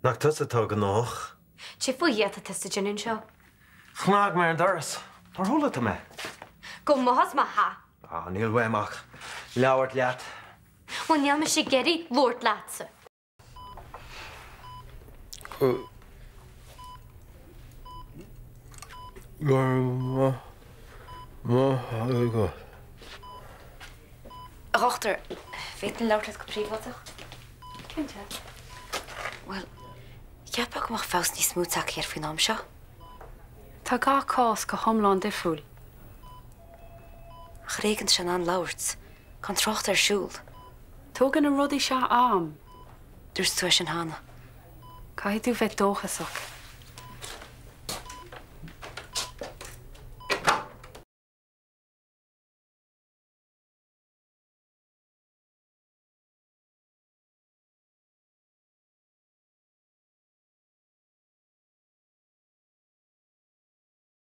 Nach tusa atá gnóthach? Cad é fá dtaobh atá tusa ag déanamh anseo? Chnag mé ar an doras. Nár chuala tú mé? Go maith as mo theach! Á, níl uaim ach labhairt leat. Bhuel, níl mise ag iarraidh labhairt leatsa. Go raibh maith agat. A dhochtúir, bhféadfainn labhairt leat go príobháideach? Cinnte. Bhuel, cheapfá go mbeadh feabhas níos mó tagtha air faoin am seo. Tá gach cás go hiomlán difriúil. Ach ar éigean tá sé in ann labhairt, gan trácht ar siúl. Tógann na rudaí seo am. Dúirt tú é sin cheana. Caithfidh tú bheith dóchasach.